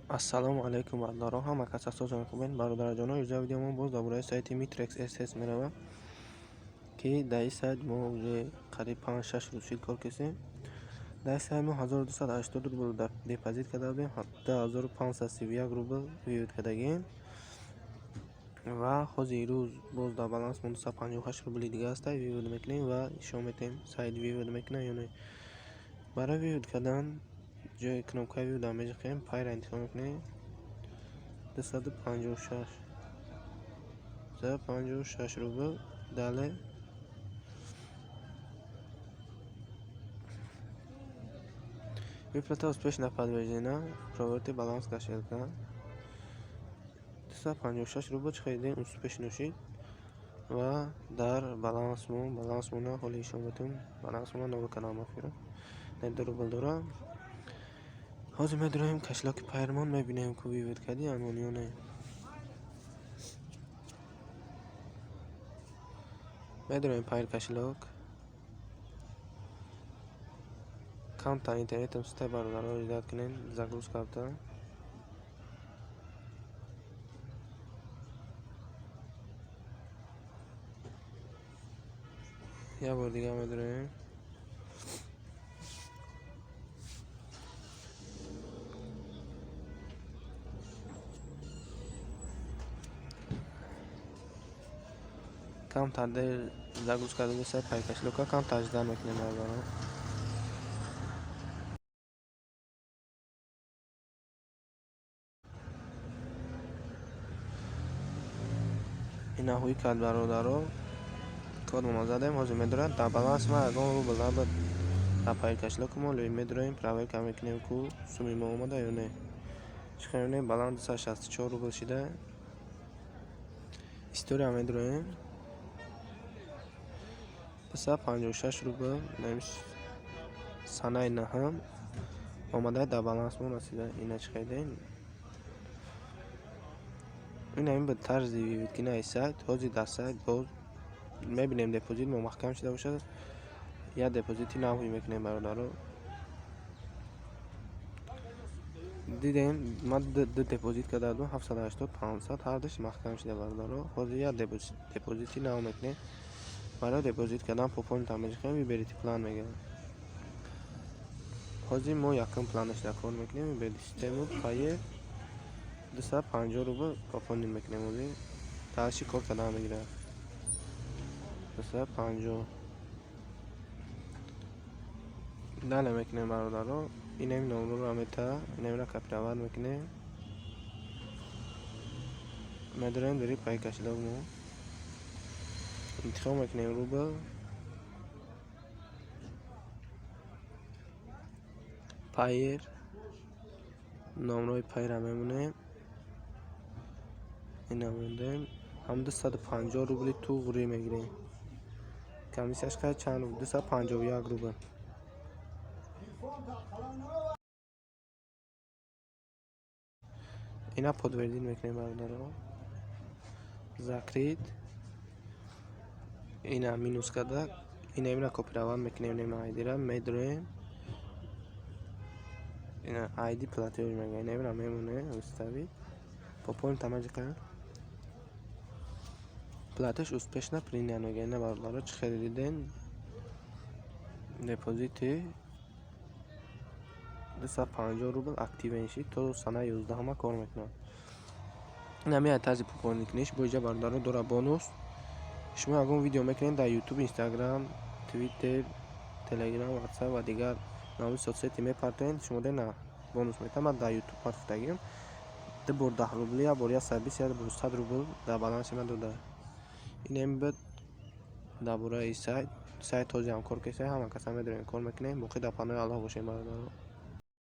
Ассалому алайкум, бародаро, ҳама кас асосан хубен. Бародарҷоно, юза видеомо боз дар бораи сайти Mitrex SS меравам, ки дар ин сайт мо уже қариб 5-6 рӯз шид кор кесем. Дар ин сайт мо 1280 рубл депозит карда будем, 2531 рубл вывод кардагем ва ҳозир рӯз боз дар баланс мо 258 рубли дига аста, вывод мекунем ва нишон метаҳем, сайт вывод мекунад ё не. Барои вывод кардан ҷои кнопкаи вывод меҷиқем, Payeer интихоб мекунем, 256 256 рубл. Далее выплата успешно подтверждена, проверьте баланс кошелька. 256 рубл чӣ харидем, успешно шид ва дар балансмон, балансмона ҳоли нишон метавем, балансмона нол кардам, мафирам, 2 рубл дорам. Ҳозир медуроем кошелёки Payeer-мон, мебинем, ку вывод кардӣ амон ё не. Медуроем Payeer кошелёк. Камтар интернетам суста, бародаро, ждать кунед, загрузка буда. Як бор дига медуроем. Камтар дер загрузка додеса Payeer кошелёка, камтар ждать мекунем, бародаро. Ина ҳуй кард, бародаро, кодмона задем, ҳозир медорад. Дар баланс ма ягон рубл набуд дар Payeer кошелёкмо, медуроем, проверка мекунем, ку суми мо омада ё не. Чӣ хел мебинем, баланс 264 рубл шида. История медуроем. 256 рубл санаи наҳам омада дар балансмон расида. Ина чӣ харидем? Ина ин буд тарзи выводкинаи сайт. Ҳозир дар сайт боз мебинем, депозит мо маҳкам шуда бошад, як депозити нав ҳуй мекунем, бародаро. Дидем, ман ду депозит карда будам, 780, 500, ҳардуш маҳкам шуда, бародаро. Ҳозир як депозити нав мекунем. Барои депозит кардан пополнить меҷиқем, выберите план мегӯяд. Ҳозир мо якум планашда кор мекунем, выберите систему Payeer, 250 рубл пополнить мекунем, ҳозир дальше кор кардан мегирад. 250 далее мекунем, бародаро. Инами номрора мета, инамира копировать мекунем. Медорем дари Payeer кошелёк мо. Интихоб мекунем рубл. Payeer, номрои Payeer мемонем. Ина мондем. Ҳам 250 рубли туғрӣ мегирем. Комиссияш қай чанд рубл? 251 рубл. Ина подтвердить мекунем, бародаро. Закрыть. Ина минус карда, ина имра копировать мекунем, нема айдира медроем. Ина айди платёж мегӯяд, ина имра мемонем, вставить. Пополнить тамаҷиқа. Платёж успешно принят мегӯяд. Ина, бародаро, чӣ хеле дидем? Депозити 250 рубл активен шид, то санаи 11-ма кор мекунад. Ин ҳамин тарзи пополнить куниш. Бо иҷа, бародаро, дора бонус. Шумо ягон видео мекунед дар YouTube, Instagram, Twitter, Telegram, WhatsApp ва дигар намуди соцсети мепартоед, шумо на бонус метавад. Ман дар YouTube партофтагим. Ду бор 10 рубли, як бор 120, як бор 100 рубл дар баланси ман дода. Ин ҳамин буд дар бораи сайт. Сайт ҳозир ҳам кор кеса, ҳама каса медонем, кор мекунем. Боқӣ дар паноҳи Аллоҳ бошем, бародаро.